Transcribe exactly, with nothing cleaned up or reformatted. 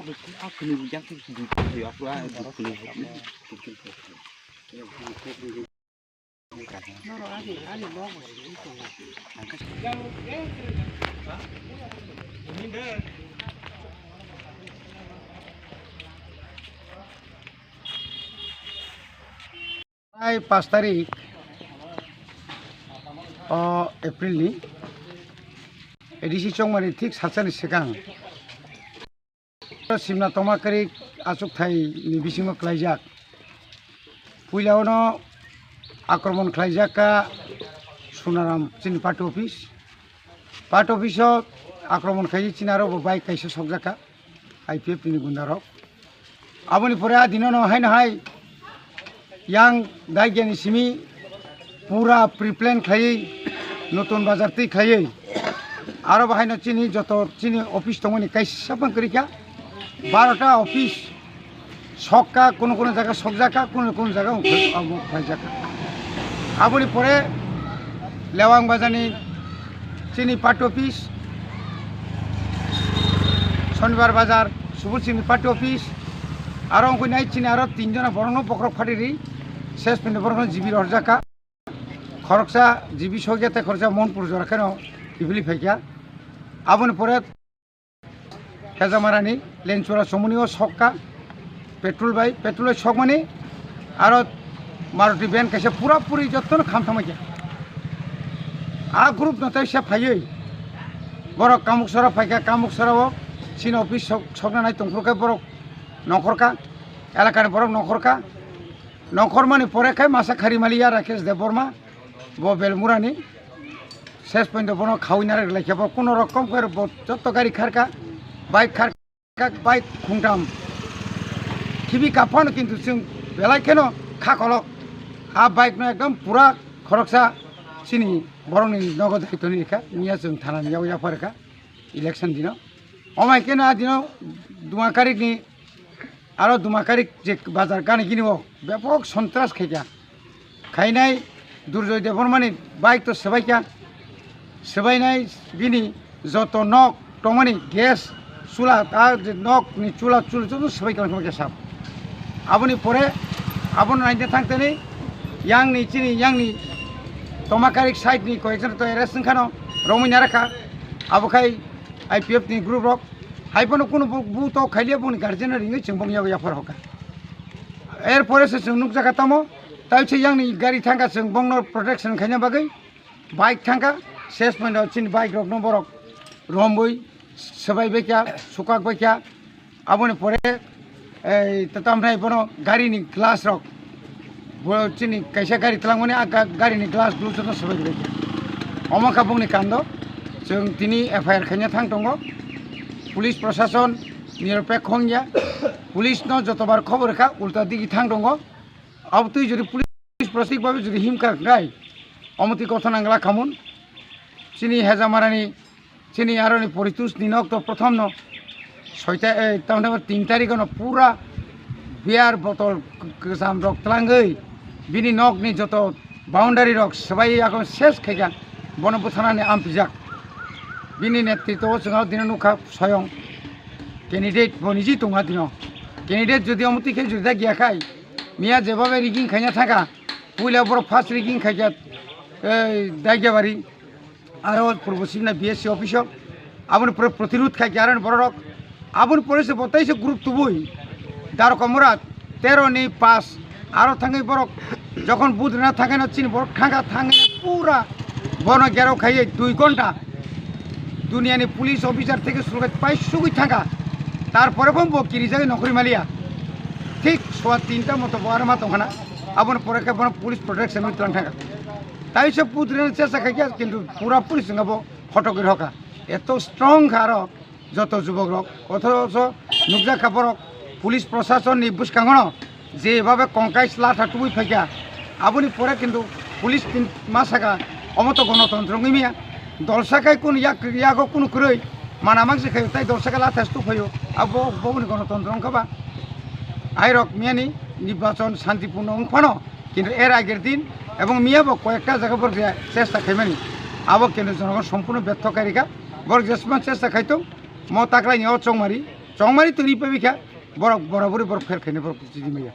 Prai pash tarik o April ni A D C chongmani thik salsani swkang Simna Toma Karik achukthai ni bisingo klaijak. Puila ono akromon khlaijak ka Sunaram chini party office. Party office o akromon khlai chini aro bo bike kaisa sokjak ka I P F ni gunda rok. Aboni pore a dino no haino hai yang Daigani simi pura pre-plan khlaiwi, notun bazar twi khlaiwi, aro bahaino chini joto chini office tongmani kaisa phang kwrwi kha, barota office sokka, kuno kuno jaga sokjakha, kuno kuno jaga ungkhlai-, amo khlaijak kha. Aboni pore Lewang bazarni chini party office, Shonibar bazar, Subul Singni party office, aro wngkha nai chini aro tin jona borokno bokhorok phatiri, ses pini borokno G B rw horjak kha. Khoroksa G B sokya tei khoroksa Monpur jora kheno kiphilwi phaikha. Aboni pore Hejamarani Lenchura Chomoni o sokka petrol bai, petrol bai sokmani aro Maruti van kaisa pura puri jottono kham thangma khe. A group no tai se phaiwi borok Kamuksora phaikha, Kamuksora o chini office sok-, sokna nai tongphuru khe borok nongkhorkha, elakani borok nongkhorkha. Nongkhormani pore khe masa khari maliya Rakesh Debbarma, bo Belmurani. Ses pointo bono khawi narak lai khe bo kuno rokom khe bo jotto gari kharkha, bike kharkha, bike khungtam. Khibi kaphano kintu chwng belai kheno kha kolok. A bike no ekdom pura khoroksa chini borokni nogo daitoni rikha. Miya chwng thanani yago yapha rikha election dino. Omai keno a dino Duma Karikni Aro Duma Karik je bazar gani gini o bepok sontras khaikha. Khainai Durjoy Debbarmani bike to swbaikha. Swbainai bini joto nok tongmani gas chula, ta je nok ni chula chula joto swbaikha, swbaikha sab. Aboni pore abono naina thangtani yang ni chini yang ni Toma Karik side ni koyekjon to arrest wngkhano romwi narakha. Abo khai I P F ni group rok. Hai phano kunu bu, bu to khailiya boni guardian no ringwi chwng bong yago yaphar hoka. Er pore se chwng nukjakha tamo, tai se yang ni gari thangkha chwng bong no protection khaina bagwi bike thangkha, ses point o chini bike rok no borok romwi swbai baikha, sukak baikha. Aboni pore ei, ta-, tamthai bono gari ni glass rok, bo chini kaisa gari twlangmani a ga-, gari ni glass glass joto swbai rwbaikha. Omo kha bongni kando, chwng tini F I R khaina thang tongo. Police prosason niropekho wngya. Police no jotobar khobor kha, ulta digi thang tongo. Abotwi jodi police prosik babe jodi himkha gai, omotwi kothon angla khamun. Chini Hejamarani Chini aroni Poritus ni nok to prothom no soita, eh, tamni tin tarik no pura beer botol k-, kwcham rok twlangwi bini nok ni joto boundary rok swbai yakon ses khaikha, bono bwtharnani ampijak. Bini netritwo o chwng dino nukha soyong candidate bo niji tongma dino. Candidate jodi omo twi khe jodi da giya khai, miya jeba bai rigging khaina thangkha, puila borok first rigging khaikha, eh, Daigiabari. Aro purbo sibna B S C office o aboni pore protirud khai khe aroni borok rok aboni pore se bo tei se group tubui Darok Murad tero ni pass aro thangwi borok jokhon budrina thangkhe no chini borok thangkha thangwi pura bono gero khaiye dui ghonta duniya ni police officer theke suru khai pai sugwi thangkha, tar pore bo bo kirijagwi nongkhorwi maliya thik sowa tinta moto bo aro ma tongkhana aboni pore khe bono police protection wi twlang thangkha. Taisa putrina chesa khaikha, kintu pura puri swnga bo photo gwi rokha. Eto strong kha aro joto jubok rok. Othocho nukjak kha borok police prosason ni bwskango no je babe kongkai sla tha tubui phaikha. Aboni pore kintu police tin ma saka omo to gonotontro wngwi maya. Dolsa khai kunu yak, yago kunu kwrwi mana mangsi khayo tai dolsa khai lathas tu phayo. Abo boboni gonotontro wngkha ba. Airok miyani nirbachon santipurno wngphano Kintu er ager din ebong miya bo koyekta jaga borok je chesta khaimani, abo kintu jonogon sompurno betho khairikha. Borok jesma chesta khaitong, mo taklaini o chongmari Chongmani twi pawi kha, borok borabori borok fail khainai borok chidi maya.